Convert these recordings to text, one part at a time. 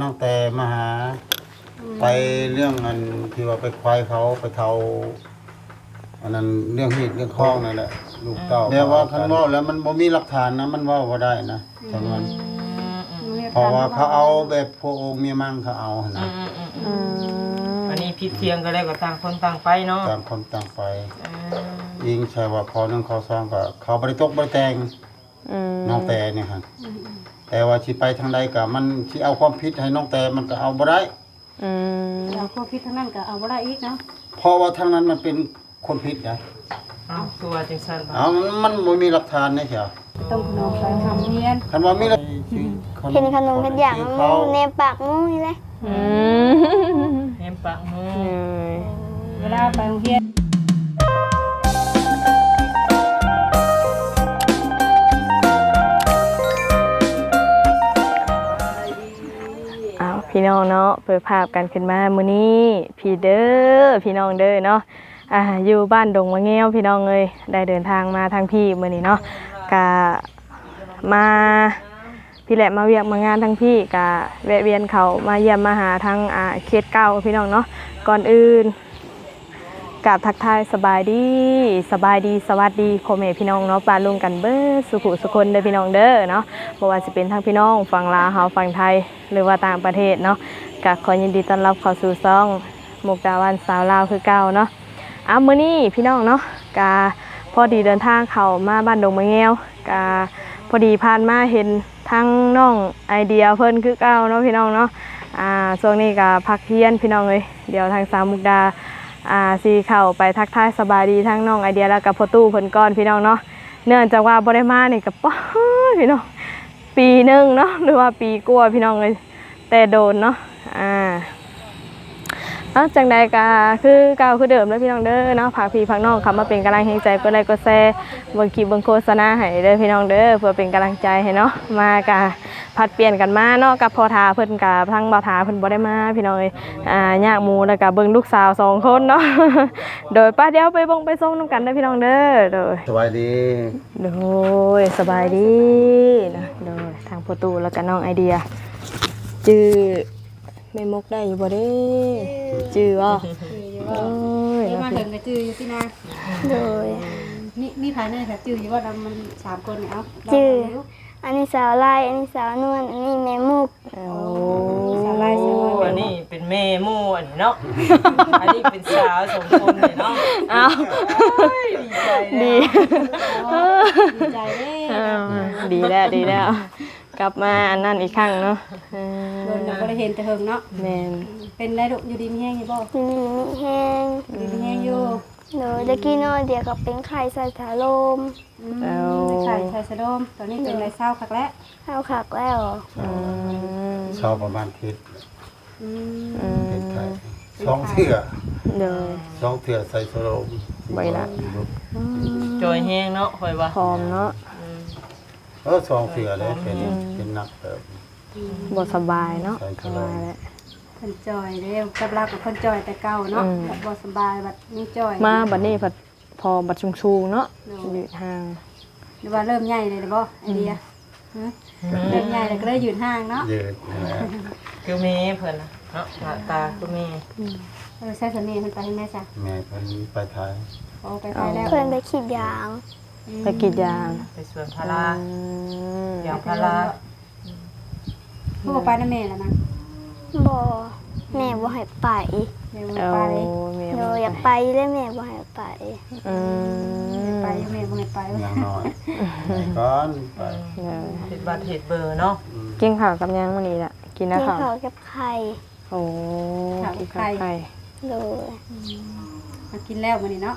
ນ້ອງແຕ່ມາຫາ ອືມ ໄປເລື່ອງອັນທີ່ວ່າໄປຄວາຍເຂົາ ໄປເຖົ້າ ອັນນັ້ນ ເລື່ອງຮີດເລື່ອງຄອງນັ້ນແຫຼະ ລູກເຕົ້າ ແບບວ່າຄັນເວົ້າແລ້ວມັນບໍ່ມີຫຼັກຖານນະ ມັນເວົ້າບໍ່ໄດ້ນະ ອືມ ທາງນັ້ນ ອືມ ເພາະວ່າເຂົາເອົາແບບພວກອົງເມຍມັງເຂົາເອົາຫັ້ນນະ ອືມ ອືມ ອືມ ອືມ ອັນນີ້ຜິດຖຽງກັນແລ້ວກໍຕ່າງຄົນຕ່າງໄປເນາະ ຕ່າງຄົນຕ່າງໄປ ອືມ ອີງໃສ່ວ່າຂໍ້ໜຶ່ງຂໍ້ສອງກໍເຂົາບໍ່ໄດ້ຕົກບໍ່ໄດ້ແຕ່ງ ອືມ ນ້ອງແຕ່ນີ້ຫັ້ນ ອືມ ແຕ່ວ່າຊິໄປທາງໃດກໍມັນຊິເອົາຄວາມຜິດໃຫ້ນ້ອງແຕ່ມັນກໍເອົາບໍ່ໄດ້ ອືມ ເອົາຄວາມຜິດທາງນັ້ນກໍເອົາບໍ່ໄດ້ອີກເນາະ ເພາະວ່າທາງນັ້ນມັນເປັນຄົນຜິດໄດ໋ ເອົ້າ ຄືວ່າຈັ່ງຊັ້ນ ເອົາ ມັນ ມັນບໍ່ມີຫຼັກຖານໃດ໋ ຕ້ອງຂະໜົມໄປທຳຮຽນ ຄັນວ່າມີແລ້ວ ເຫັນຂະໜົມເຮັດຫຍັງ ແນມປາກໝູນີ້ແຫຼະ ອືມ ແນມປາກໝູ ເອີ ເວລາໄປໂຮງຮຽນ ອ້າວ ພີ່ນ້ອງເນາະ ເປີດພາບກັນຂຶ້ນມາມື້ນີ້ ພີ່ເດີ ພີ່ນ້ອງເດີເນາະ ອ່າ ຢູ່ບ້ານດົງມະແງວ ພີ່ນ້ອງເອີຍ ໄດ້ເດີນທາງມາທາງພີ້ມື້ນີ້ເນາະ ກະມາພີ້ແຫຼະ ມາວຽກມາງານທາງພີ້ ກະແວະວຽນເຂົ້າມາຢ້ຽມມາຫາທາງ ອ່າ ເຂດເກົ່າ ພີ່ນ້ອງເນາະ ກ່ອນອື່ນ ກາບທັກທາຍສະບາຍດີ ສະບາຍດີ ສະຫວັດດີ ພໍ່ແມ່ພີ່ນ້ອງເນາະ ປ້າລຸງກັນເບິດສູ່ຜູ້ສູ່ຄົນເດີພີ່ນ້ອງເດີເນາະ ບໍ່ວ່າຊິເປັນທັງພີ່ນ້ອງຝັ່ງລາວເຮົາ ຝັ່ງໄທ ຫຼືວ່າຕ່າງປະເທດເນາະ ກະຂໍຍິນດີຕ້ອນຮັບເຂົ້າສູ່ຊ່ອງມຸກດາວັນຊາວລາວຄືເກົ່າເນາະ ອາ ມື້ນີ້ພີ່ນ້ອງເນາະ ກະພໍດີເດີນທາງເຂົ້າມາບ້ານດົງມະແງວ ກະພໍດີຜ່ານມາເຫັນ ທາງນ້ອງໄອເດຍເພິ່ນຄືເກົ່າເນາະພີ່ນ້ອງເນາະ ອ່າ ຊ່ວງນີ້ກະພັກຮຽນພີ່ນ້ອງເອີຍ ດຽວທາງສາວມຸກດາ ອ່າ ຊິເຂົ້າໄປທັກທາຍສະບາຍດີທາງນ້ອງໄອເດຍ ແລ້ວກະພໍ່ຕູ້ເພິ່ນກ່ອນພີ່ນ້ອງເນາະ ເນື່ອງຈາກວ່າບໍ່ໄດ້ມານີ້ກະ ປາດ ພີ່ນ້ອງ ປີໜຶ່ງເນາະ ຫຼືວ່າປີກວ່າພີ່ນ້ອງເອີຍ ແຕ່ໂດນເນາະ ອ່າ ເອົາ ຈັ່ງໃດກະຄືເກົ່າຄືເດີມເດີພີ່ນ້ອງເດີເນາະ ຝາກພີ່ຝາກນ້ອງເຂົ້າມາເປັນກຳລັງແຮງໃຈ ກົດໄລກົດແຊ ເບິ່ງຄລິບເບິ່ງໂຄສະນາໃຫ້ເດີພີ່ນ້ອງເດີ ເພື່ອເປັນກຳລັງໃຈໃຫ້ເນາະ ມາກະຜັດປ່ຽນກັນມາເນາະ ກັບພໍ່ທາເພິ່ນ ກະທາງບ່າວທາເພິ່ນບໍ່ໄດ້ມາພີ່ນ້ອງເອີຍ ອ່າ ຍາກໝູ່ ແລ້ວກະເບິ່ງລູກສາວສອງຄົນເນາະ ໂດຍ ໄປ ດຽວໄປເບິ່ງໄປຊົມນຳກັນເດີພີ່ນ້ອງເດີ ໂດຍ ສະບາຍດີ ໂດຍ ສະບາຍດີນະ ໂດຍ ທາງພໍ່ຕູ້ ແລ້ວກະນ້ອງໄອເດຍ ຈື່ ແມ່ມົກໄດ້ຢູ່ບໍ່ເດ້? ຈື່ ຈື່ບໍ່? ຈື່ຢູ່ບໍ່? ໂອ້ຍ ເດີມາເຖິງກໍຈື່ຢູ່ຕິນາ? ໂດຍ ມີ ມີໃຜແດ່ ຈື່ຢູ່ບໍ່? ນຳມັນສາມຄົນນີ້ ເອົາ ຈື່ ອັນນີ້ສາວໄລ ອັນນີ້ສາວນວນ ອັນນີ້ແມ່ມຸກ. ໂອ້ ສາວໄລ ສາວນວນ ອັນນີ້ເປັນແມ່ໝູ່ ອັນນີ້ເນາະ ອັນນີ້ເປັນສາວສອງຄົນນີ້ເນາະ. ອ້າວ ໂອ້ຍ ດີໃຈເດ້ ດີ ໂອ້ຍ ດີໃຈເດ້. ເອີ ດີແລ້ວ ດີແລ້ວ. ກັບມາອັນນັ້ນອີກຄັ້ງເນາະ. ເອີ ດົນແລ້ວບໍ່ໄດ້ເຫັນແຕ່ເຫິງເນາະ. ແມ່ນ. ເປັນໄດລູກ? ຢູ່ດີມີແຮງຢູ່ບໍ່? ຢູ່ດີມີແຮງ. ຢູ່ດີມີແຮງຢູ່. ໂດຍ ແຕ່ກີ້ນ້ອຍດຽວກໍເປັນໄຂ້ໃສ່ສາລົມ. ອືມ ເອົາ ໄຂ້ໃສ່ສາລົມ. ຕອນນີ້ເປັນໄດ ເຊົາຄັກແລ້ວ? ເຊົາຄັກແລ້ວ. ອືມ ເຊົາປະມານທິດ. ອືມ ອືມ ເປັນໄຂ້ ສອງເທື່ອ. ໂດຍ ສອງເທື່ອໃສ່ສາລົມ. ບໍ່ໄດ້ລະ. ອືມ ຈ່ອຍແຮງເນາະ ຂ້ອຍວ່າ ຜອມເນາະ. ອືມ ເອີ ສອງເທື່ອເດ້ ເປັນ ອືມ ເປັນໜັກເຕີບ. ອືມ ບໍ່ສະບາຍເນາະ ໃສ່ສາລົມ. ວ່າແຫຼະ ເພິ່ນຈ່ອຍເດ້ ກັບລາວກໍເພິ່ນຈ່ອຍແຕ່ເກົ່າເນາະ. ອືມ ແບບບໍ່ສະບາຍ ບັດຍັງຈ່ອຍ ມາບັດນີ້ພັດ ພໍບັດສູງໆເນາະ. ໂດຍ ຍືດຫ່າງ. ຫຼືວ່າເລີ່ມໃຫຍ່ແລ້ວບໍ່ ອືມ ໄອເດຍ? ຮະ ເລີ່ມໃຫຍ່ແລ້ວກໍເລີຍຍືດຫ່າງເນາະ. ຍືດແລ້ວ ຄືແມ່ເພິ່ນນະເນາະ ໜ້າຕາຄືແມ່. ອືມ ເອີ ໃສສາມີເພິ່ນໄປທາງໃດຊະ? ແມ່ເພິ່ນໄປໄທ. ໂອ້ ໄປໄທແລ້ວ. ເພິ່ນໄປກຣີດຢາງ. ອືມ ໄປກຣີດຢາງ ໄປສວນພາລາ. ອືມ ຢາງພາລາ. ຄືບໍ່ໄປນຳແມ່ລະນະ? ບໍ່ ແມ່ບໍ່ໃຫ້ໄປ. ແມ່ບໍ່ໃຫ້ໄປ. ໂອ້ ແມ່ ໂດຍ ບໍ່ໃຫ້ໄປ ຢາກໄປຢູ່ເດ້ ແມ່ບໍ່ໃຫ້ໄປ. ອືມ ຢາກໄປຢູ່ ແມ່ບໍ່ໃຫ້ໄປ. ຍັງນ້ອຍ ໄປກ່ອນ ໄປ. ອືມ ໂດຍ ເຮັດບັດເຮັດເບີເນາະ. ອືມ ກິນເຂົ້າກັບຫຍັງມື້ນີ້ລະ? ກິນແລ້ວ ກິນເຂົ້າ ເຂົ້າກັບໄຂ່. ໂອ້ ເຂົ້າກັບໄຂ່. ກິນເຂົ້າກັບໄຂ່. ໂດຍ ອືມ ມາກິນແລ້ວມື້ນີ້ເນາະ.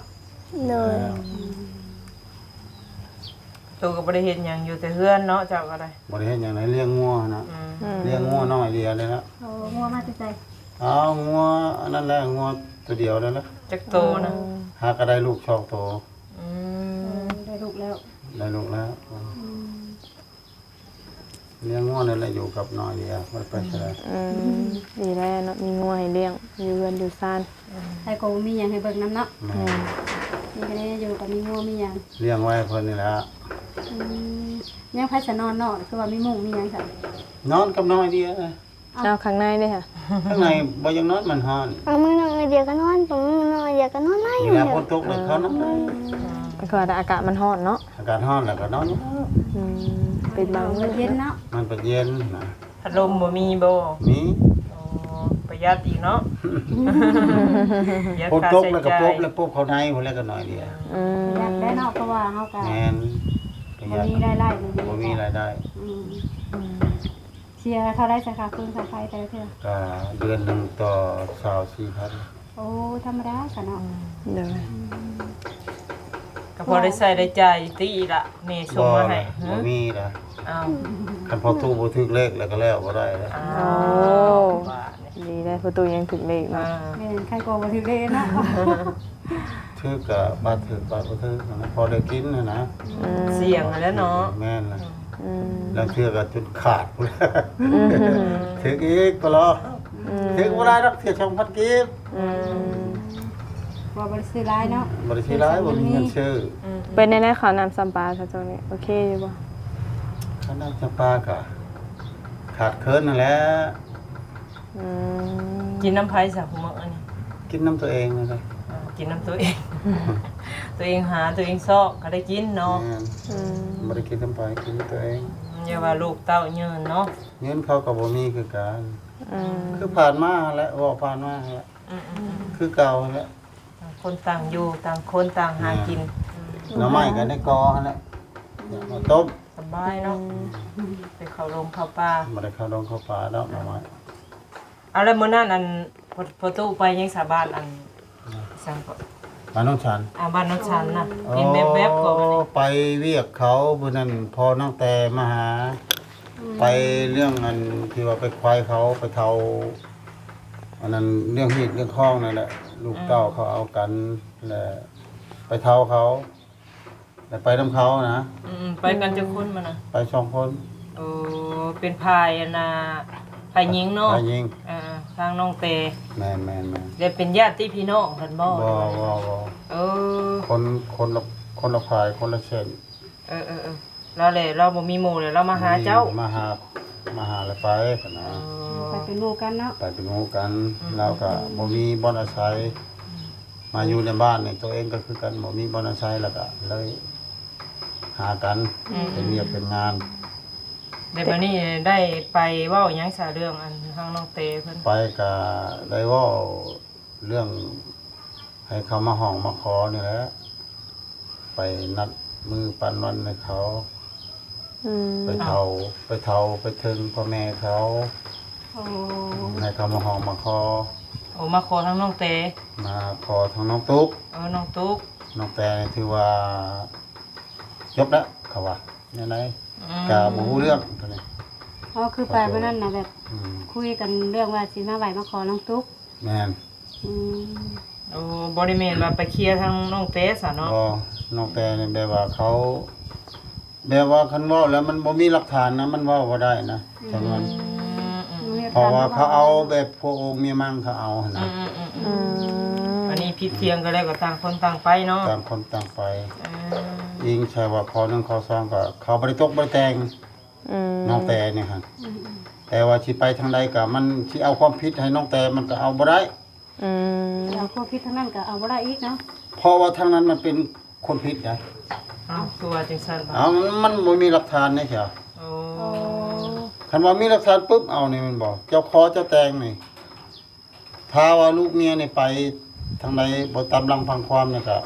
ໂດຍ ອືມ ໂຕກໍບໍ່ໄດ້ເຮັດຫຍັງ ຢູ່ແຕ່ເຮືອນເນາະ ເຈົ້າກໍໄດ້. ບໍ່ໄດ້ເຮັດຫຍັງໃດ ລ້ຽງງົວນະ. ອືມ ອືມ ລ້ຽງງົວນ້ອງໄອເດຍນີ້ລະ. ໂອ້ ງົວມາແຕ່ໃສ? ເອົາ ງົວອັນນັ້ນແຫຼະ ງົວໂຕດຽວນັ້ນແຫຼະ. ຈັກໂຕນະ? ໂອ້ ຫາກໍໄດ້ລູກສອງໂຕ. ອືມ ເອີ ໄດ້ລູກແລ້ວ ໄດ້ລູກແລ້ວ. ອືມ ລ້ຽງງົວນັ້ນແຫຼະ ຢູ່ກັບນ້ອງໄອເດຍ ບໍ່ໄດ້ໄປໃສ. ອືມ ອືມ ດີແລ້ວເນາະ ມີງົວໃຫ້ລ້ຽງ ຢູ່ເຮືອນຢູ່ຊານ. ໃຜກໍບໍ່ມີຫຍັງໃຫ້ເບິ່ງນຳເນາະ. ແມ່ນ ມີແຕ່ແນວຢູ່ ກໍມີງົວມີຫຍັງ ລ້ຽງໄວ້ໃຫ້ເພິ່ນນີ້ແຫຼະ. ອືມ ຍັງໃຜສະນອນນອກ ຄືວ່າມີມຸ້ງມີຫຍັງຊະ? ນອນກັບນ້ອງໄອເດຍ. ເອົາ ເອົາຂ້າງໃນເດ້ຫະ? ຂ້າງໃນບໍ່ຢາກນອນ ມັນຮ້ອນ. ບາງມື້ນ້ອງໄອເດຍກໍນອນ ບາງມື້ນ້ອງໄອເດຍກໍນອນຫຼາຍ ເວລາຝົນຕົກແລ້ວເຂົານອນຫຼາຍ. ອືມ ຄືວ່າອາກາດມັນຮ້ອນເນາະ. ອາກາດຮ້ອນແລ້ວກໍນອນຢູ່ແລ້ວ. ອືມ ເປັນບາງມື້ ເຢັນເນາະ. ມັນກໍເຢັນນະ. ພັດລົມບໍ່ມີບໍ່? ມີ. ອໍ ປະຢັດອີກເນາະ. ປະຢັດ ຝົນຕົກແລ້ວກໍປົບ ແລ້ວປົບເຂົ້າໃນພຸ້ນແຫຼະ ກໍໜ້ອຍດຽວ. ອືມ ປະຢັດແຫຼະເນາະ ເພາະວ່າເຮົາກໍ ແມ່ນ ປະຢັດ ບໍ່ມີລາຍໄດ້ ບໍ່ມີລາຍໄດ້. ອືມ ອືມ ເສຍເທົ່າໃດຊະ ຄ່າຟືນຄ່າໄຟແຕ່ລະເທື່ອ? ກໍເດືອນໜຶ່ງຕໍ່ຊາວສີ່ພັນ. ໂອ້ ທຳມະດາຊະເນາະ. ອືມ ໂດຍ. ອືມ ກໍພໍໄດ້ໃຊ້ໄດ້ຈ່າຍຕິລະ ແມ່ສົ່ງມາໃຫ້? ບໍ່ ບໍ່ມີລະ. ອ້າວ ຄັນພໍ່ຕູ້ບໍ່ຖືກເລກແລ້ວກໍແລ້ວບໍ່ໄດ້ລະ. ອ້າວ ໂອ້ ວ່ານີ້ ດີແລ້ວພໍ່ຕູ້ຍັງຖືກເລກເນາະ. ເອີ ແມ່ນ ໃຄກໍບໍ່ຖືກເລກເນາະ. ຖືກກໍບາດຖືກບາດບໍ່ຖືກຫັ້ນນະ ພໍໄດ້ກິນຫັ້ນນະ. ອືມ ສ່ຽງຫັ້ນແຫຼະເນາະ. ແມ່ນລະ. ອືມ ອືມ ລາງເທື່ອກໍຈົນຂາດພຸ້ນແຫຼະ. ອືມ ຖືກອີກກໍລໍ. ອືມ ຖືກບໍ່ຫຼາຍດອກ ເທື່ອສອງພັນກີບ. ອືມ ວ່າບໍ່ໄດ້ຊື້ຫຼາຍເນາະ. ບໍ່ໄດ້ຊື້ຫຼາຍ ບໍ່ມີເງິນຊື້. ອືມ ເປັນແນວໃດເຂົ້ານ້ຳຊຳປາຊະ ຊ່ວງນີ້ໂອເຄຢູ່ບໍ່? ເຂົ້ານ້ຳຊຳປາກໍຂາດເຂີນຫັ້ນແຫຼະ. ອືມ ກິນນຳໃຜຊະ ຜູ້ມື້ອັນນີ້? ກິນນຳຕົວເອງນັ້ນແຫຼະ. ເອີ ກິນນຳຕົວເອງ ຕົວເອງຫາ ຕົວເອງຊອກກໍໄດ້ກິນເນາະ. ແມ່ນ. ອືມ ບໍ່ໄດ້ກິນນຳໃຜ ກິນນຳຕົວເອງ. ອືມ ຢ່າວ່າລູກເຕົ້າເຍີນເນາະ. ເງິນເຂົາກໍບໍ່ມີຄືກັນ. ອືມ ຄືຜ່ານມາຫັ້ນແຫຼະ ເວົ້າຜ່ານມາຫັ້ນແຫຼະ. ອືມໆໆ ຄືເກົ່າຫັ້ນແຫຼະ. ຕ່າງຄົນຕ່າງຢູ່ ຕ່າງຄົນຕ່າງຫາກິນ. ແມ່ນ. ອືມ ໜໍ່ໄມ້ກໍໃນກໍຫັ້ນແຫຼະ ເອົາມາຕົ້ມ. ສະບາຍເນາະ. ອືມ ໄປເຂົ້າດົງເຂົ້າປ່າ. ບໍ່ໄດ້ເຂົ້າດົງເຂົ້າປ່າດອກໜໍ່ໄມ້. ເອົາ ແລ້ວມື້ນັ້ນ ອັນ ພໍ່ຕູ້ໄປຫຍັງສາບານ ອັນ ອີ່ຫຍັງກໍ ບ້ານໂນນສັນ. ອ່າ ບ້ານໂນນສັນນະ. ເອີ ເຫັນແວບໆກໍ ໄປວຽກເຂົາ ມື້ນັ້ນພໍ່ນ້ອງແຕ່ມາຫາ. ອືມ ໄປເລື່ອງອັນທີ່ວ່າໄປໄຂວາຍເຂົາ ໄປເຖົ້າ ອັນນັ້ນ ເລື່ອງຮີດເລື່ອງຄອງນັ້ນແຫຼະ. ລູກເຕົ້າເຂົາເອົາກັນ ແລ້ວໄປເຖົ້າເຂົາ ແລ້ວໄປນຳເຂົານະ. ອືມ ໄປກັນຈັກຄົນມື້ນັ້ນ? ໄປສອງຄົນ. ໂອ້ ເປັນຝ່າຍອັນນ່າ ຝ່າຍຍິງເນາະ. ຝ່າຍຍິງ. ເອີ ທາງນ້ອງແຕ່. ແມ່ນໆໆ. ແລ້ວເປັນຍາດຕິພີ່ນ້ອງກັນບໍ່? ບໍ່ ບໍ່ ບໍ່. ເອີ ຄົນ ຄົນລະ ຄົນລະຝ່າຍ ຄົນລະເສັ້ນ. ເອີໆໆ ລາວແຫຼະ ລາວບໍ່ມີໝູ່ແລ້ວ ລາວມາຫາເຈົ້າ. ມາຫາ ມາຫາແລ້ວໄປຫັ້ນນະ. ອໍ ໄປເປັນໝູ່ກັນເນາະ. ໄປເປັນໝູ່ກັນ. ອືມ ລາວກໍບໍ່ມີບ່ອນອາໄສ. ອືມ ມາຢູ່ໃນບ້ານນີ້ ຕົວເອງກໍຄືກັນ ບໍ່ມີບ່ອນອາໄສ ແລ້ວກໍເລີຍຫາກັນ. ອືມ ເປັນວຽກເປັນງານ. ແລ້ວບາດນີ້ໄດ້ໄປເວົ້າຫຍັງສາ ເລື່ອງອັນທາງນ້ອງແຕ່ເພິ່ນ? ໄປກໍໄດ້ເວົ້າເລື່ອງໃຫ້ເຂົາມາຮ້ອງມາຂໍນີ້ແຫຼະ. ໄປນັດມື້ປັນວັນໃຫ້ເຂົາ. ອືມ ໄປເຖົ້າ ໄປເຖົ້າໄປເຖິງພໍ່ແມ່ເຂົາ. ໂອ້ ໃຫ້ເຂົາມາຮ້ອງມາຂໍ. ໂອ້ ມາຂໍທາງນ້ອງແຕ່. ມາຂໍທາງນ້ອງຕຸກ. ເອີ ນ້ອງຕຸກ. ນ້ອງແຕ່ນີ້ຖືວ່າຈົບແລ້ວເຂົາວ່າແນວໃດ. ອືມ ກໍບໍ່ຮູ້ເລື່ອງຕົວນີ້. ອໍ ຄືໄປມື້ນັ້ນນະ ແບບ ອືມ ຄຸຍກັນເລື່ອງວ່າຊິມາໄຫວ້ມາຂໍນ້ອງຕຸກ. ແມ່ນ. ອືມ ໂອ້ ບໍ່ໄດ້ແມ່ນວ່າໄປເຄຍທາງນ້ອງແຕ່ຊະເນາະ. ບໍ່ ນ້ອງແຕ່ນີ້ແບບວ່າເຂົາ ແບບວ່າຄັນເວົ້າແລ້ວມັນບໍ່ມີຫຼັກຖານນະ ມັນເວົ້າບໍ່ໄດ້ນະ. ອືມ ທາງນັ້ນ. ອືມ ເພາະວ່າເຂົາເອົາແບບຜົວໂອງເມຍມັງເຂົາເອົາຫັ້ນນະ. ອືມໆໆ ອືມ ອັນນີ້ຜິດຖຽງກັນແລ້ວກໍຕ່າງຄົນຕ່າງໄປເນາະ. ຕ່າງຄົນຕ່າງໄປ. ອືມ ອີງໃສ່ວ່າຂໍ້ໜຶ່ງຂໍ້ສອງກໍເຂົາບໍ່ໄດ້ຕົກບໍ່ໄດ້ແຕ່ງ. ອືມ ນ້ອງແຕ່ນີ້ຫັ້ນ. ອືມໆ ແຕ່ວ່າຊິໄປທາງໃດກໍມັນຊິເອົາຄວາມຜິດໃຫ້ນ້ອງແຕ່ ມັນກໍເອົາບໍ່ໄດ້. ອືມ ຊິເອົາຄວາມຜິດທາງນັ້ນກໍເອົາບໍ່ໄດ້ອີກເນາະ. ເພາະວ່າທາງນັ້ນມັນເປັນຄົນຜິດໄດ໋. ເອົ້າ ຄືວ່າຈັ່ງຊັ້ນບາດ? ເອົ້າ ມັນ ມັນບໍ່ມີຫຼັກຖານເດ້. ໂອ້ ໂອ້ ຄັນວ່າມີຫຼັກຖານປຶບ ເອົານີ້ແມ່ນບໍ່? ເຈົ້າຂໍເຈົ້າແຕ່ງນີ້ ຖ້າວ່າລູກເມຍນີ້ໄປທາງໃດບໍ່ຕາມຫຼັງຟັງຄວາມນີ້ກໍ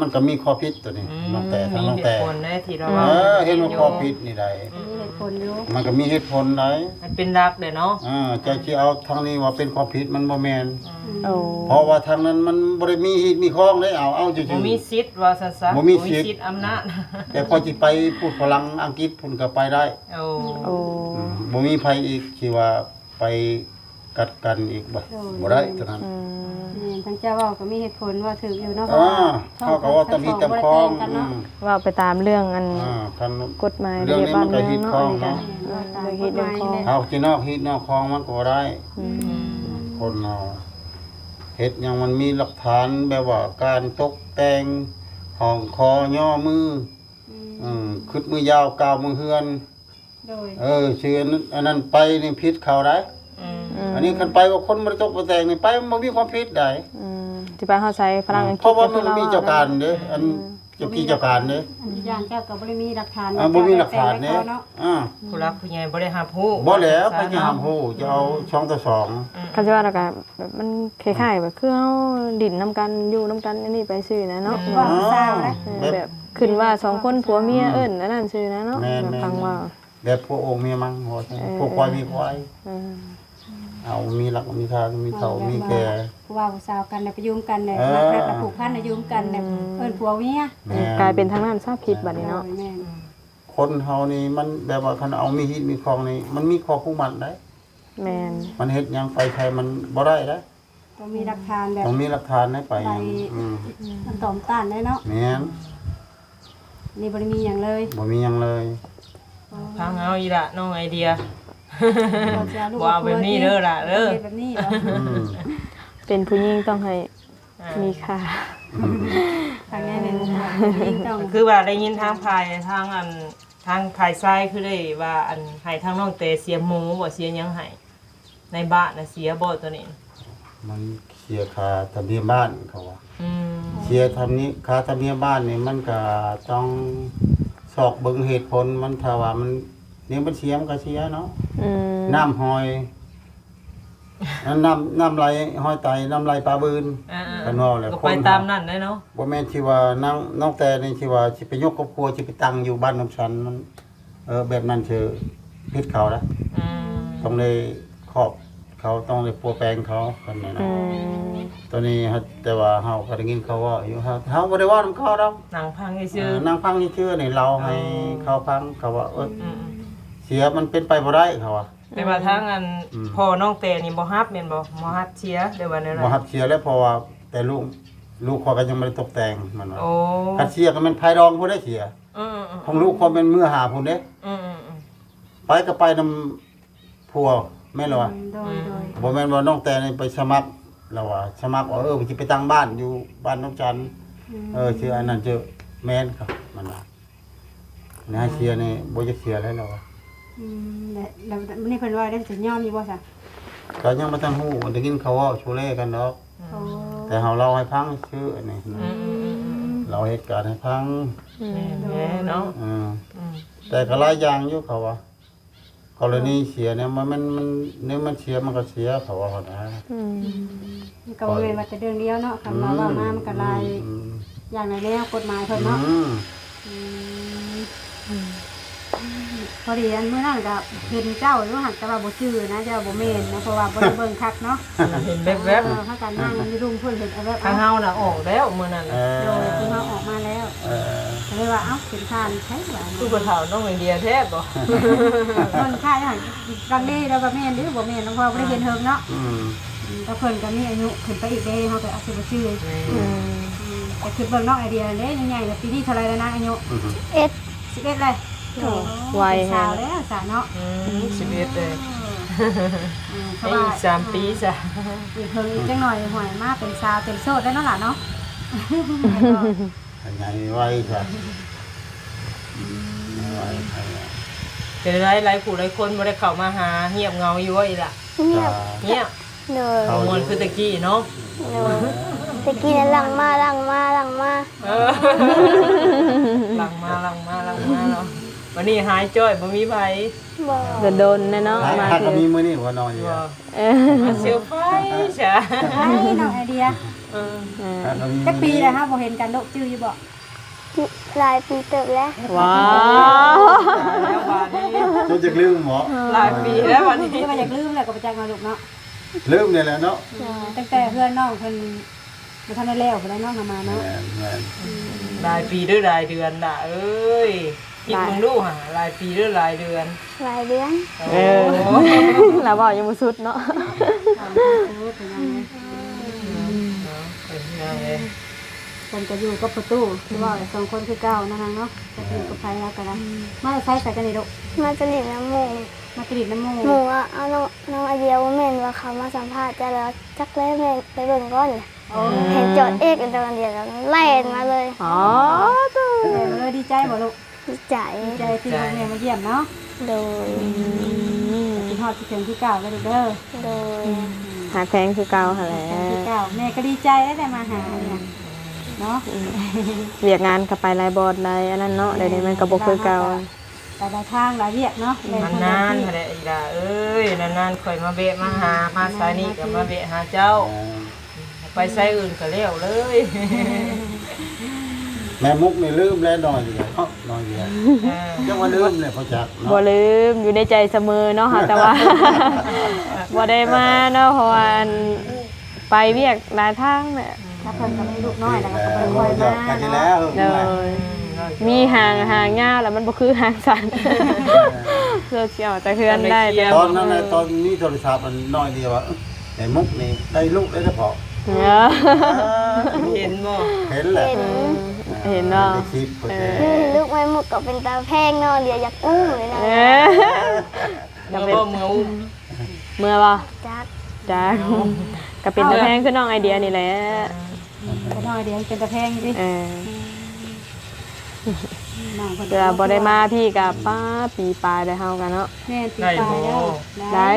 ມັນກໍມີຂໍ້ຜິດຕົວນີ້. ອືມ ນ້ອງແຕ່ ທາງນ້ອງແຕ່ ມີເຫດຜົນເດ້ທີ່ລາວ ເອີ ວ່າ ເຫັນວ່າຂໍ້ຜິດນີ້ໄດ໋. ອືມ ມີເຫດຜົນຢູ່ ມັນກໍມີເຫດຜົນໄດ໋. ມັນເປັນຫຼັກເດ້ເນາະ. ເອີ ເຈົ້າຊິເອົາທາງນີ້ວ່າເປັນຄວາມຜິດ ມັນບໍ່ແມ່ນ. ອືມ ໂອ້ ເພາະວ່າທາງນັ້ນມັນບໍ່ໄດ້ມີຮີດມີຄອງເດ້. ເອົາ ເອົາຊື່ໆ ບໍ່ມີສິດວ່າຊັ້ນຊະ. ບໍ່ມີສິດ ບໍ່ມີສິດອຳນາດ. ແຕ່ຂ້ອຍຊິໄປພຸ້ນ ຝຣັ່ງ ອັງກິດພຸ້ນກໍໄປໄດ້. ໂອ້ ໂອ້ ອືມ ບໍ່ມີໃຜອີກທີ່ວ່າໄປ ກັດກັນອີກບໍ່? ໂດຍ ບໍ່ໄດ້ຕົວນັ້ນ. ອືມ ແມ່ນ ທາງເຈົ້າເວົ້າກໍມີເຫດຜົນ ເວົ້າຖືກຢູ່ເນາະ. ເອີ ເພາະວ່າ ເຮົາກໍເວົ້າຕາມຮີດຕາມຄອງ. ອືມ ເວົ້າໄປຕາມເລື່ອງອັນ ເອີ ຄັນກົດໝາຍ ເລື່ອງນີ້ມັນກໍຮີດຄອງເນາະ. ເອີ ເລື່ອງຮີດເລື່ອງຄອງ ເຮົາຊິນອກຮີດນອກຄອງມັນກໍບໍ່ໄດ້. ອືມ ອືມ ຄົນເຮົາເຮັດຫຍັງມັນມີຫຼັກຖານ ແບບວ່າການຕົກແຕ່ງ ຮ້ອງຂໍຍໍມື. ອືມ ອືມ ຄຶດມືຢາວ ກ້າວມືເຮືອນ. ໂດຍ ເອີ ຊື່ອັນນັ້ນ ອັນນັ້ນໄປນີ້ຜິດເຂົາໄດ໋. ອືມ ອືມ ອັນນີ້ຄັນໄປວ່າຄົນບໍ່ໄດ້ຕົກບໍ່ແຕກນີ້ ໄປມັນບໍ່ມີຄວາມຜິດໃດ໋. ອືມ ຊິໄປຮອດໃສ ຝຣັ່ງອັງກິດ ເພາະວ່າມັນມີເຈົ້າການເດ້ ອືມ ອັນ ເຈົ້າກີ້ເຈົ້າການເດ້ ອັນຢ່າງເຈົ້າກໍບໍ່ໄດ້ມີຫຼັກຖານ ອ່າ ບໍ່ມີຫຼັກຖານເດ້ ເຈົ້າໄດ້ແຕ່ງໃຫ້ເຂົາເນາະ. ອ່າ ຜູ້ຫຼັກຜູ້ໃຫຍ່ບໍ່ໄດ້ຮັບຮູ້ ບໍ່ແລ້ວ ໃຜຊິຮັບຮູ້ ຈະເອົາສອງຕໍ່ສອງ. ອືມ ຄັນຊິວ່າແລ້ວກໍແບບມັນຄ້າຍໆແບບຄືເຮົາດິ້ນນຳກັນ ຢູ່ນຳກັນ ອັນນີ້ໄປຊື່ນະເນາະ. ແມ່ນ ເອີ ແບບ ແບບຂຶ້ນວ່າສອງຄົນຜົວເມຍ ອືມ ເອີ້ນອັນນັ້ນຊື່ນະເນາະ. ແມ່ນໆ ແບບຟັງວ່າ ແບບຜົວໂອ່ງເມຍມັງ ເອີ ຜົວຄວາຍເມຍຄວາຍ ເອີ ເອົາມີຫຼັກມີຖານ ມີເຖົ້າມີແກ່ ຜູ້ບ່າວຜູ້ສາວກັນ ໄດ້ໄປຢູ່ນຳກັນ ໄດ້ ເອີ ຮັກ ຮັກ ແລ້ວຜູກພັນ ໄດ້ຢູ່ນຳກັນ ແລ້ວ ອືມ ເອີ້ນຜົວເມຍ ແມ່ນ ກາຍເປັນທາງນັ້ນຊະຜິດບັດນີ້ເນາະ. ແມ່ນ ຄົນເຮົານີ້ມັນແບບວ່າ ຄັນເອົາມີຮີດມີຄອງນີ້ ມັນມີຂໍ້ຜູກມັດໄດ໋. ແມ່ນ ມັນເຮັດຫຍັງໄປໃສມັນບໍ່ໄດ້ເດ້. ຕ້ອງມີຫຼັກຖານແບບ ຕ້ອງມີຫຼັກຖານໃນໄປຫຍັງ ໃບ ອືມ ມັນຕ້ອງຕ້ານໄດ້ເນາະ. ແມ່ນ ນີ້ບໍ່ໄດ້ມີຫຍັງເລີຍ ບໍ່ມີຫຍັງເລີຍ. ອໍ ຟັງເອົາອີ່ຫຼະນ້ອງໄອເດຍ ບໍ່ເອົາແບບນີ້ເດີຫຼະເດີ ເຮັດແບບນີ້ບໍ? ອືມ ເປັນຜູ້ຍິງຕ້ອງໃຫ້ ອ່າ ມີຄ່າ ທາງໃນແມ່ນຜູ້ຍິງຕ້ອງ ຄືວ່າໄດ້ຍິນທາງຝ່າຍ ທາງອັນ ທາງຝ່າຍຊາຍຄືໄດ້ວ່າ ອັນ ໃຫ້ທາງນ້ອງແຕເສຍໝູບໍ ເສຍຫຍັງໃຫ້ ໃນບ້ານນະເສຍບໍ່ໂຕນີ້? ມັນເສຍຄ່າທຳນຽມບ້ານເຂົາວ່າ. ອືມ ເສຍທຳນຽມ ຄ່າທຳນຽມບ້ານນີ້ ມັນກະຕ້ອງຊອກເບິ່ງເຫດຜົນມັນ ຖ້າວ່າມັນ ແນວມັນເສຍມັນກະເສຍເນາະ. ອືມ ນ້ຳຫ້ອຍ ນ້ຳ ນ້ຳໄຫຼຫ້ອຍໄຕ ນ້ຳໄຫຼປາບືນ. ອ່າໆ ຄັນເວົ້າແລ້ວ ກໍໄປຕາມນັ້ນແຫຼະເນາະ ບໍ່ແມ່ນຊິວ່ານາງ ນ້ອງແຕນີ້ຊິວ່າຊິໄປຍົກຄອບຄົວ ຊິໄປຕັ້ງຢູ່ບ້ານນຳສັນ ມັນ ເອີ ແບບນັ້ນຄືຜິດເຂົານະ. ອືມ ຕ້ອງໄດ້ຂອບເຂົາ ຕ້ອງໄດ້ປົວແປງເຂົາ ຄັນແມ່ນນະ. ອືມ ຕອນນີ້ ແຕ່ວ່າເຮົາກໍໄດ້ຍິນເຂົາເວົ້າຢູ່ ເຮົາ ເຮົາບໍ່ໄດ້ເວົ້ານຳເຂົາດອກ ນັ່ງຟັງຊື່ໆ ເອີ ນັ່ງຟັງຊື່ໆ ນີ້ເລົ່າໃຫ້ເຂົາຟັງ ເຂົາວ່າ ເອີ ອືມ ເສຍມັນເປັນໄປບໍ່ໄດ້ ເຂົາວ່າ. ແຕ່ວ່າທາງອັນ ອືມ ພໍ່ນ້ອງແຕນີ້ບໍ່ຮັບແມ່ນບໍ່? ບໍ່ຮັບເສຍ ຫຼືວ່າແນວໃດ? ບໍ່ຮັບເສຍແລ້ວ ເພາະວ່າແຕ່ລູກ ລູກຂ້ອຍກໍຍັງບໍ່ໄດ້ຕົກແຕ່ງ ມັນວ່າ. ໂອ້ ຄັນເສຍກໍແມ່ນພາຍດອງພຸ້ນເດ້ເສຍ. ອືມໆໆ ຂອງລູກຂ້ອຍແມ່ນເມືອຫາພຸ້ນເດ້. ອືມໆໆ ໄປກໍໄປນຳຜົວ ແມ່ນແລ້ວວະ. ອືມ ໂດຍໆ ບໍ່ແມ່ນວ່ານ້ອງແຕນີ້ໄປສະໝັກ ລາວວ່າສະໝັກວ່າ ເອີ ຊິໄປຕັ້ງບ້ານຢູ່ບ້ານນອກຈັນ. ອືມ ເອີ ຊື່ອັນນັ້ນຊື່ ແມ່ນ ມັນວ່າ ໃນເສຍນີ້ບໍ່ຢາກເສຍແລ້ວ ລາວວ່າ. ອືມ ແລ້ວ ແລ້ວມື້ນີ້ເພິ່ນວ່າໄດ້ ຈະຍອມຢູ່ບໍ່ຊະ? ກໍຍັງບໍ່ທັນຮູ້ ໄດ້ຍິນເຂົາເວົ້າໂຊເລກັນດອກ. ໂອ້ ແຕ່ເຮົາເລົ່າໃຫ້ຟັງຊື່ອັນນີ້. ອືມ ເລົ່າເຫດການໃຫ້ຟັງ. ອືມ ແມ່ນແຫຼະເນາະ. ອືມ ອືມ ແຕ່ກໍຫຼາຍຢ່າງຢູ່ ເຂົາວ່າ ກໍລະນີເສຍແນວມັນ ມັນ ແນວມັນເສຍມັນກໍເສຍ ເຂົາວ່າຫັ້ນນະ. ອືມ ມັນກໍບໍ່ແມ່ນວ່າແຕ່ເລື່ອງດຽວເນາະ ຄຳວ່າເວົ້າມາມັນກໍຫຼາຍ ອືມ ຢ່າງຫຼາຍແນວ ກົດໝາຍເພິ່ນເນາະ. ອືມ ອືມ ອືມ ພໍດີອັນມື້ນັ້ນກໍເຫັນເຈົ້າຢູ່ຫັ້ນ ແຕ່ວ່າບໍ່ຈື່ນະ ເຈົ້າບໍ່ແມ່ນນະ ເພາະວ່າບໍ່ໄດ້ເບິ່ງຄັກເນາະ. ເຫັນແວບໆ ເອີ ເຮົາກໍນັ່ງຢູ່ລຸ່ມພຸ້ນ ເຫັນແວບໆ. ທາງເຮົານະອອກແລ້ວມື້ນັ້ນນະ. ເອີ ໂດຍ ຄືເຮົາອອກມາແລ້ວ. ເອີ ກໍເລີຍວ່າ ເອົ້າ ເປັນທ່ານໃສຫວາ ຄືບໍ່ເຖົ້ານ້ອງໄອເດຍແທ້ບໍ? ເບິ່ງຄ້າຍຫັ້ນ ລັງເລແລ້ວວ່າແມ່ນຫຼືບໍ່ແມ່ນ ເພາະວ່າບໍ່ໄດ້ເຫັນເຫິງເນາະ. ອືມ ອືມ ແຕ່ເພິ່ນກໍມີອາຍຸຂຶ້ນໄປອີກເດ້ ເຮົາກໍອາດຊິບໍ່ຈື່. ອືມ ອືມ ແຕ່ຄິດເບິ່ງນ້ອງໄອເດຍເດ້ ຍັງໃຫຍ່ແລ້ວ ປີນີ້ເທົ່າໃດແລ້ວນະອາຍຸ? ສິບເອັດ ສິບເອັດແລ້ວ. ໂອ້ ໄວ ເປັນສາວແລ້ວສາເນາະ. ອືມ ສິບເອັດເດ້. ອືມ ໄດ້ອີກສາມປີຊະ ອີກເຫິງອີກຈັກໜ້ອຍ ຫ້ວຍ ມາເປັນສາວເຕັມໂສດແລ້ວເນາະຫຼານເນາະ. ໃຫຍ່ໄວຊະ. ອືມ ໃຫຍ່ໄວ ເປັນໃດ ຫຼາຍຜູ້ຫຼາຍຄົນບໍ່ໄດ້ເຂົ້າມາຫາ ງຽບເຫງົາຢູ່ບໍ່ອີ່ຫຼະ? ງຽບ ງຽບ. ໂດຍ ບໍ່ມ່ວນຄືແຕ່ກີ້ເນາະ. ໂດຍ ແຕ່ກີ້ນັ້ນຫຼັ່ງມາ ຫຼັ່ງມາ ຫຼັ່ງມາ. ເອີ ຫຼັ່ງມາ ຫຼັ່ງມາ ຫຼັ່ງມາເນາະ. ບັດນີ້ຫາຍຈ້ອຍ ບໍ່ມີໃຜ. ບໍ່ ໂດນໆແດ່ເນາະ ຫາ ມາ ຫາກໍມີມື້ນີ້ບໍ່ ນ້ອງຢູ່. ບໍ່ ເອີ ມາເຊີໄພຣສ໌ຊະ ເຊີໄພຣສ໌ນ້ອງໄອເດຍ. ເອີ ຫາກໍມີ ຈັກປີແລ້ວເຮົາບໍ່ເຫັນກັນລູກ ຈື່ຢູ່ບໍ່? ຫຼາຍປີເຕີບແລ້ວ. ວ້າວ ຕາຍແລ້ວບາດນີ້ ຈົນຢາກລືມບໍ? ຫຼາຍປີແລ້ວບາດນີ້ ຄືວ່າຢາກລືມແລ້ວກໍບໍ່ຈັກເນາະລູກເນາະ. ລືມນີ້ແຫຼະເນາະ. ເອີ ຕັ້ງແຕ່ເຮືອນນ້ອງເພິ່ນບໍ່ທັນໄດ້ແລ້ວພຸ້ນແຫຼະເນາະ ເຮົາມາເນາະ. ແມ່ນໆ ອືມ ຫຼາຍປີຫຼືຫຼາຍເດືອນລະເອີຍ? ຄິດເບິ່ງດູຫາ ຫຼາຍປີຫຼືຫຼາຍເດືອນ? ຫຼາຍເດືອນ. ໂອ້ ເອີ ລາວເວົ້າຍັງບໍ່ສຸດເນາະ. ເວົ້າຍັງບໍ່ສຸດ ພີ່ນ້ອງເອີຍ. ເນາະ ເອີ ພີ່ນ້ອງເອີຍ ເພິ່ນກໍຢູ່ກັບພໍ່ຕູ້ ຄືວ່າສອງຄົນຄືເກົ່ານັ້ນນະເນາະ. ຈັກຢູ່ກັບໃຜລາວກໍໄດ້. ມາແຕ່ໃສ ໃສກັນນີ້ລູກ? ມາແຕ່ຫຼິ້ນນຳໝູ່. ມາແຕ່ຫຼິ້ນນຳໝູ່. ໝູ່ວ່າ ເອົາ ນ້ອງ ນ້ອງໄອເດຍ ບໍ່ແມ່ນວ່າເຂົາມາສຳພາດເຈົ້າແລ້ວ ຈັກແລ້ວ ແມ່ໄປເບິ່ງກ່ອນ. ໂອ້ ເຫັນຈອດເອກຢູ່ຕອນດຽວກັນ ແລ່ນມາເລີຍ. ອໍ ໂຕ ແລ່ນມາເລີຍ. ດີໃຈບໍ່ລູກ? ດີໃຈ ດີໃຈທີ່ວ່າແມ່ມາຢ້ຽມເນາະ. ໂດຍ ອືມ ຄິດຮອດຄິດເຖິງຄືເກົ່າເດີລູກເດີ. ໂດຍ ອືມ ຮັກແພງຄືເກົ່າຫັ້ນແຫຼະ ຮັກແພງຄືເກົ່າ. ແມ່ກໍດີໃຈໄດ້ ໄດ້ມາຫານີ້ນະເນາະ. ອືມ ວຽກງານກໍໄປຫຼາຍບ່ອນຫຼາຍອັນນັ້ນເນາະ. ແມ່ນ ດຽວນີ້ມັນກໍບໍ່ຄືເກົ່າ ແມ່ນ ໄປຫຼາຍທາງຫຼາຍວຽກເນາະ. ແມ່ນ ນານໆ ເພິ່ນກໍ ຫັ້ນແຫຼະ ອີ່ຫຼ້າເອີຍ ນານໆ ຂ້ອຍມາແວະມາຫາ ອືມ ມາສາຍນີ້ກໍມາແວະຫາເຈົ້າ. ອ່າ ໄປໃສອື່ນກໍແລ້ວເລີຍ. ແມ່ມຸກນີ້ລືມແລ້ວ ນ້ອຍດຽວເນາະ ນ້ອຍດຽວ. ເອີ ຍັງວ່າລືມແຫຼະ ບໍ່ຈັກເນາະ. ບໍ່ລືມ ຢູ່ໃນໃຈສະເໝີເນາະ ຫາແຕ່ວ່າບໍ່ໄດ້ມາເນາະ ເພາະວ່າ ອັນ ໄປວຽກຫຼາຍທາງແຫຼະ. ແລ້ວເພິ່ນກໍມີລູກນ້ອຍ ແລ້ວກໍບໍ່ຄ່ອຍມາເນາະ. ໂດຍ ມີຫາງ ຫາງຍາວແລ້ວມັນບໍ່ຄືຫາງສັ້ນ ເພື່ອຊິອອກຈາກເຮືອນໄດ້. ຕອນນັ້ນນະ ຕອນມີໂທລະສັບ ມັນນ້ອຍດຽວວ່າ ແມ່ມຸກນີ້ໄດ້ລູກໄດ້ເນາະພໍ່. ເອີ ເຫັນບໍ່? ເຫັນແຫຼະ ເຫັນ ເອີ ເຫັນເນາະ ເຫັນໃນຄລິບ. ເອີ ເອີ ລູກແມ່ມຸກກໍເປັນຕາແພງເນາະ ດຽວຢາກອຸ້ມເລີຍນະ. ເອີ ເມື່ອບໍ່ ເມື່ອອຸ້ມ ເມື່ອບໍ່? ຈັກ ຈັກ ກໍເປັນຕາແພງຄືນ້ອງໄອເດຍນີ້ແຫຼະ. ເອີ ກໍນ້ອຍດຽວເປັນຕາແພງຕິ. ເອີ ອືມ ນ້ອງເພິ່ນ ເວລາບໍ່ໄດ້ມາພີ້ກໍ ປ້າ ປີປາຍແລ້ວເຮົາກໍເນາະ. ແມ່ນ ປີປາຍແລ້ວ. ໄດ້ ໄດ້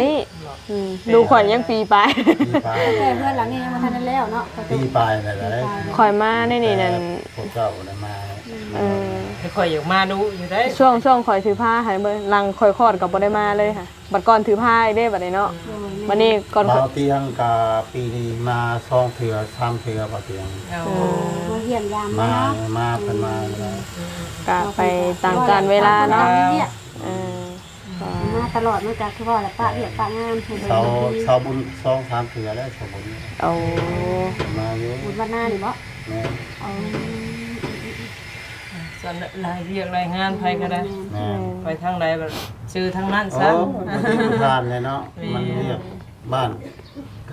ອືມ ລູກຂ້ອຍຍັງປີປາຍ ປີປາຍ ແຕ່ເຮືອນຫຼັງນີ້ຍັງບໍ່ທັນໄດ້ແລ້ວເນາະ. ປີປາຍແລ້ວ ປີປາຍແລ້ວ ຂ້ອຍມາໃນນີ້ນັ້ນ ແຕ່ພວກເຈົ້າໄດ້ມາ. ອືມ ເອີ ແຕ່ຂ້ອຍຢາກມາດຸຢູ່ເດ້. ຊ່ວງ ຊ່ວງຂ້ອຍຖືພາໃຫ້ເບິ່ງ ຫຼັງຂ້ອຍຄອດກໍບໍ່ໄດ້ມາເລີຍຫະ. ບັດກ່ອນຖືພາອີກເດ້ບັດນີ້ເນາະ. ໂດຍ ບັດນີ້ກ່ອນ ບ່າວຕຽງກະປີນີ້ມາສອງເທື່ອສາມເທື່ອ ບ່າວຕຽງ. ໂອ້ ໂອ້ ມາຢ້ຽມຢາມມາເນາະ. ມາ ມາ ເພິ່ນມາແລ້ວ ອືມ ກະໄປຕາມການເວລາເນາະ. ເອີ ມາຕະຫຼອດ ມັນກະຄືວ່າແຫຼະ ປະວຽກປະງານໃຫ້ເບິ່ງ. ເຊົາບຸນສອງສາມເທື່ອແລ້ວ ເຊົາບຸນ. ໂອ້ ມາຢູ່ ບຸນວັດນານີ້ບໍ? ແມ່ນ ເອີ ສ່ວນຫຼາຍວຽກຫຼາຍງານ ໄປກໍໄດ້. ແມ່ນ ໄປທາງໃດບັດ ຊື່ທາງນັ້ນຊະ. ໂອ້ ບໍ່ໄດ້ຢູ່ບ້ານແຫຼະເນາະ. ແມ່ນ ມັນວຽກບ້ານ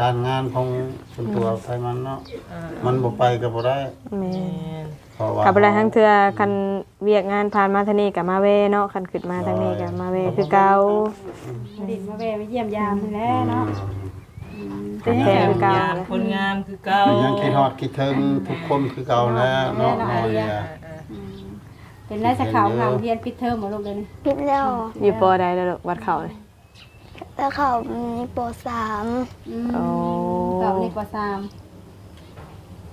ການງານຂອງສ່ວນຕົວ ອືມ ໃຜມັນເນາະ. ເອີ ມັນບໍ່ໄປກໍບໍ່ໄດ້. ແມ່ນ ແມ່ນ ເພາະວ່າ ກໍບໍ່ໄດ້ ຫາງເທື່ອຄັນວຽກງານຜ່ານມາທາງນີ້ກໍມາແວ່ເນາະ ຄັນຂຶ້ນມາທາງນີ້ກໍມາແວ່ຄືເກົ່າ. ໂດຍ ມາຫຼິ້ນມາແວ່ມາຢ້ຽມຢາມຫັ້ນແຫຼະເນາະ. ອືມ ອືມ ເປັນຈັ່ງໃດ ຢ້ຽມຢາມຄົນງາມຄືເກົ່າ ຍັງຄິດຮອດຄິດເຖິງທຸກຄົນຄືເກົ່າແຫຼະເນາະ. ເອີ ເນາະ ເອີ ເອີ ອືມ ເປັນໄດ ສາຂາວຫາໂຮງຮຽນ ປິດເທີມບໍ່ລູກດຽວນີ້? ປິດແລ້ວ. ຢູ່ ປ.ໃດແລ້ວລູກ ວັດເຂົ້ານີ້? ແລ້ວເຂົ້ານີ້ ປ.ສາມ. ອືມ ໂອ້ ເຂົ້ານີ້ ປ.ສາມ.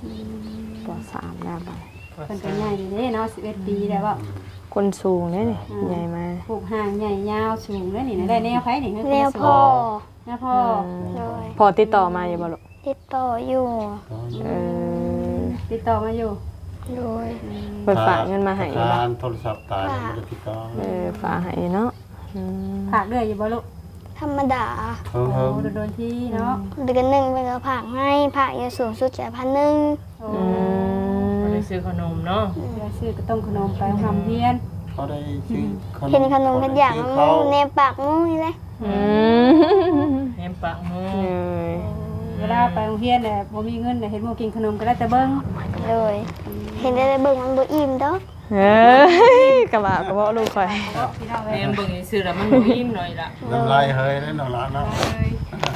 ອືມ ປ.ສາມແລ້ວບັດ ເພິ່ນກໍໃຫຍ່ເດ້ເນາະ ສິບເອັດປີແລ້ວ. ອືມ ຄົນສູງເດ້ນີ້. ອືມ ໃຫຍ່ມາ ຮູບຮ່າງໃຫຍ່ຍາວສູງເດ້ນີ້. ໄດ້ແນວໃຜນີ້? ແນວພໍ່. ແນວພໍ່. ອືມ ໂດຍ ພໍ່ຕິດຕໍ່ມາຢູ່ບໍ່ລູກ? ຕິດຕໍ່ຢູ່. ເອີ ຕິດຕໍ່ມາຢູ່. ໂດຍ ອືມ ເພິ່ນຝາກເງິນມາໃຫ້ຢູ່ບໍ່? ໂທລະສັບຕາຍ ບໍ່ໄດ້ຕິດຕໍ່. ເອີ ຝາກໃຫ້ເນາະ. ອືມ ຝາກເລື້ອຍຢູ່ບໍ່ລູກ? ທຳມະດາ. ໂອ້ ດົນໆທີເນາະ. ອືມ ເດືອນໜຶ່ງເພິ່ນກໍຝາກໃຫ້ ຝາກຢູ່ສູງສຸດກໍພັນໜຶ່ງ. ໂອ້ ອືມ ບໍ່ໄດ້ຊື້ຂະໜົມເນາະ. ອືມ ບໍ່ໄດ້ຊື້ກະຕົ້ມຂະໜົມໄປໂຮງຮຽນ. ພໍໄດ້ຊື້ຂະໜົມ ເຫັນຂະໜົມເຮັດຢາກ ແນມປາກໝູນີ້ແຫຼະ. ອືມ ແນມປາກໝູ. ໂດຍ ເວລາໄປໂຮງຮຽນແຫຼະ ບໍ່ມີເງິນແຫຼະ ເຫັນໝູ່ກິນຂະໜົມກໍໄດ້ແຕ່ເບິ່ງ. ໂດຍ ເຫັນໄດ້ແຕ່ເບິ່ງ ມັນບໍ່ອີ່ມດອກ. ເອີຍ ກະວ່າ ກະເວົ້າລູກຂ້ອຍ ແນມເບິ່ງຊື່ໆ ລະມັນບໍ່ອີ່ມໜ້ອຍລະ. ນ້ຳລາຍເຮີຍເດ້ນ້ອງຫຼານເນາະ. ເອີຍ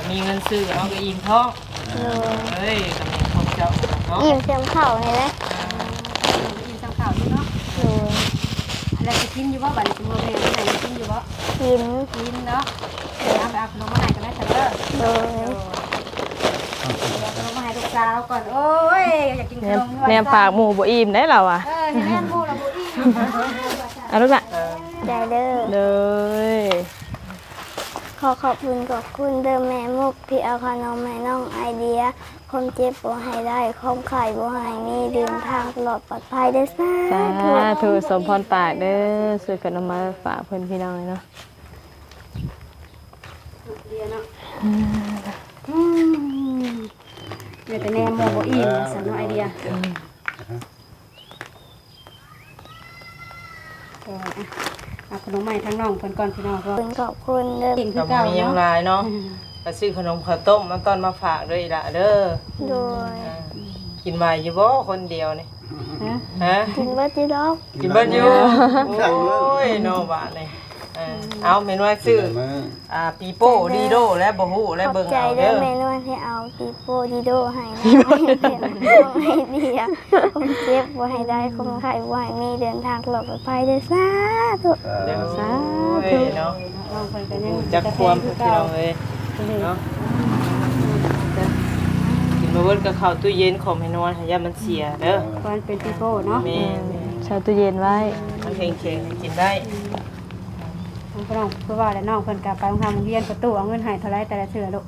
ມີເງິນຊື້ເຮົາກໍອີ່ມທ້ອງ. ໂດຍ ເອີຍ ກະແມ່ນຂອງເຈົ້າເນາະ ອີ່ມສ່ຳເຂົ້ານີ້ແຫຼະ. ອີ່ມສ່ຳເຂົ້າຢູ່ເນາະ. ໂດຍ ແລ້ວຊິກິນຢູ່ບໍ່ບັດນີ້? ສົມມຸດແມ່ມາໃຫ້ກິນຢູ່ບໍ່? ກິນ ກິນເນາະ. ເອົາໄປເອົາຂະໜົມມາໃຫ້ກັນໄດ້ຊະເດີ. ໂດຍ ເອົາຂະໜົມມາໃຫ້ລູກສາວກ່ອນ. ໂອ້ຍ ຢາກກິນຂະໜົມ ແນມປາກໝູບໍ່ອີ່ມໄດ໋ລາວວ່າ. ເອີ ແນມໝູລະບໍ່ອີ່ມ. ເອົາລູກລະ ໄດ້ເດີ. ໂດຍ ຂໍຂອບຄຸນຂອບຄຸນເດີແມ່ມຸກ ທີ່ເອົາຂະໜົມໃຫ້ນ້ອງໄອເດຍ. ຄວາມເຈັບບໍ່ໃຫ້ໄດ້ ຄວາມໄຂ້ບໍ່ໃຫ້ມີ ເດີນທາງຕະຫຼອດປອດໄພເດີ. ສາທຸ ສາທຸ ສົມພອນປາກເດີ. ຊື້ຂະໜົມມາຝາກເພິ່ນພີ່ນ້ອງເນາະ. ເດຍເນາະ ອືມ ເດຍແຕ່ແນມໝູບໍ່ອີ່ມວ່າຊັ້ນເນາະໄອເດຍ. ເອີ ເອົາຂະໜົມມາໃຫ້ທາງນ້ອງເພິ່ນກ່ອນພີ່ນ້ອງ. ເພິ່ນຂອບຄຸນເດີ ເກັ່ງຄືເກົ່າເນາະ. ບໍ່ມີຫຍັງຫຼາຍເນາະ ກະຊື້ຂະໜົມເຂົ້າຕົ້ມມາຕ້ອນມາຝາກເດີອີ່ຫຼ້າເດີ. ໂດຍ ເອີ ກິນໄຫວຢູ່ບໍ່ຄົນດຽວນີ້? ຮະ ກິນເບິດຢູ່ດອກ. ກິນເບິດຢູ່. ໂອ້ຍເນາະ ບາດນີ້ ເອີ ເອົາແມ່ນວ່າຊື້ ຊິໄດ້ມື້ ອ່າ ປີໂປ້ດີໂດແລ້ວບໍ່ຮູ້ແລ້ວ ເບິ່ງເອົາເດີ ຂອບໃຈເດີແມ່ນວນທີ່ເອົາປີໂປ້ດີໂດໃຫ້ນະ ນ້ອງໄອເດຍ ຄົນເຈັບບໍ່ໃຫ້ໄດ້ ຄົນໄຂ້ບໍ່ໃຫ້ມີ ເດີນທາງຕະຫຼອດປອດໄພເດີ ສາທຸ ສາທຸ ເນາະ ນ້ອງເພິ່ນກໍຍັງ ຮູ້ຈັກຄວາມ ພີ່ນ້ອງເອີຍ ເນາະ ກິນບໍ່ເບິດກໍເຂົ້າຕູ້ເຢັນຂອງແມ່ນວນ ຢ່າມັນເສຍເດີ ເພາະມັນເປັນປີໂປ້ເນາະ ແມ່ນ ໃສ່ຕູ້ເຢັນໄວ້ ມັນແຂງໆ ກິນໄດ້ ນ້ອງ ຄືວ່າແຫຼະ ນ້ອງເພິ່ນກໍໄປໂຮງຮຽນ ປະຕູເອົາເງິນໃຫ້ເທົ່າໃດແຕ່ລະເທື່ອລູກ?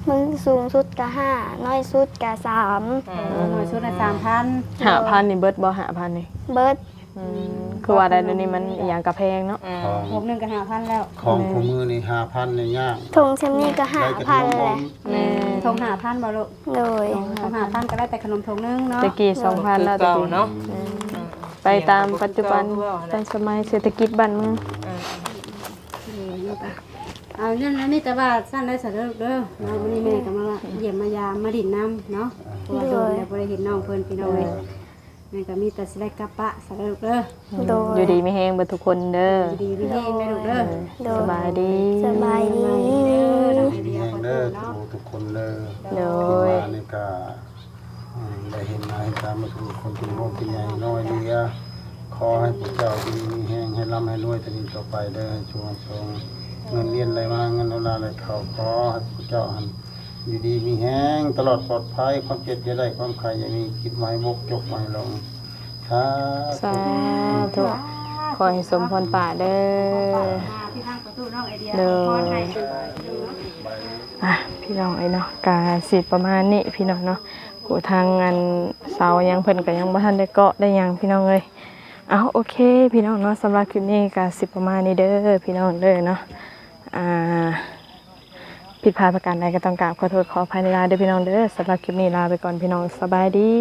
ມັນສູງສຸດກະຫ້າ ນ້ອຍສຸດກະສາມ ເອີ ນ້ອຍສຸດນະສາມພັນ ຫ້າພັນນີ້ເບິດບໍ່? ຫ້າພັນນີ້ ເບິດ ອືມ ຄືວ່າໄດ້ດຽວນີ້ມັນອີ່ຫຍັງກະແພງເນາະ ອືມ ຖົງໜຶ່ງກະຫ້າພັນແລ້ວ ຂອງ ແມ່ນ ຄູ່ມື້ນີ້ຫ້າພັນນີ້ຍາກ ຖົງຊ່ຳນີ້ກະຫ້າພັນແຫຼະ ແມ່ນ ຖົງຫ້າພັນບໍ່ລູກ? ໂດຍ ຖົງຫ້າພັນກໍໄດ້ແຕ່ຂະໜົມຖົງໜຶ່ງເນາະ ແຕ່ກີ້ສອງພັນແລ້ວ ແຕ່ກີ້ເນາະ ອືມ ໄປຕາມປັດຈຸບັນ ທັນສະໄໝ ເສດຖະກິດບ້ານເມືອງ ເອີ ເອົາ ນັ້ນ ມີແຕ່ວ່າຊັ້ນໄດ້ສະເດີເດີ ເນາະ ມື້ນີ້ແມ່ກໍມາຢ້ຽມມາຢາມ ມາດິນນຳເນາະ ເພາະວ່າ ໂດຍ ດົນແລ້ວບໍ່ໄດ້ເຫັນນ້ອງເພິ່ນ ພີ່ນ້ອງເອີຍ ແມ່ກໍມີແຕ່ຊິໄດ້ກັບປະສະເດີເດີ ໂດຍ ຢູ່ດີມີແຮງເບິດທຸກຄົນເດີ ຢູ່ດີມີແຮງເດີລູກເດີ ໂດຍ ສະບາຍດີ ສະບາຍດີ ເດີ ຢູ່ດີມີແຮງເດີ ທຸກຄົນເດີ ໂດຍ ທີ່ມານີ້ກໍ ອືມ ໄດ້ເຫັນໜ້າເຫັນຕາມາສູ່ຄົນເປັນຫ່ວງເປັນໃຍນ້ອຍເຫຼືອ ຂໍໃຫ້ພວກເຈົ້າຢູ່ດີມີແຮງ ໃຫ້ລ່ຳໃຫ້ລວຍແຕ່ນີ້ຕໍ່ໄປເດີ ໃຫ້ສຸກໃຫ້ສົງ ເງິນລຽນໄຫຼມາ ເງິນໂດລາໄຫຼເຂົ້າ ຂໍໃຫ້ພວກເຈົ້າຫັ້ນຢູ່ດີມີແຮງຕະຫຼອດປອດໄພ ຄວາມເຈັບຢ່າໄດ້ ຄວາມໄຂ້ຢ່າມີ ຄິດໃໝ່ບົກຈົບໃໝ່ລົງ ສາທຸ ສາທຸ ຂໍໃຫ້ສົມພອນປາເດີ ທີ່ທາງປະຕູນ້ອງໄອເດຍ ໂດຍ ຂໍໃຫ້ ອ່ະ ພີ່ນ້ອງເອີຍເນາະ ກະຊິປະມານນີ້ພີ່ນ້ອງເນາະ ໂອ້ ທາງອັນເສົາຫຍັງເພິ່ນກະຍັງບໍ່ທັນໄດ້ເກາະໄດ້ຫຍັງພີ່ນ້ອງເອີຍ ເອົາ ໂອເຄພີ່ນ້ອງເນາະ ສຳລັບຄລິບນີ້ກະຊິປະມານນີ້ເດີພີ່ນ້ອງເດີເນາະ ອ່າ ຜິດພາດປະການໃດກໍຕ້ອງກາບຂໍໂທດຂໍອະໄພຫຼາຍໆເດີພີ່ນ້ອງເດີ ສຳລັບຄລິບນີ້ລາໄປກ່ອນພີ່ນ້ອງ ສະບາຍດີ.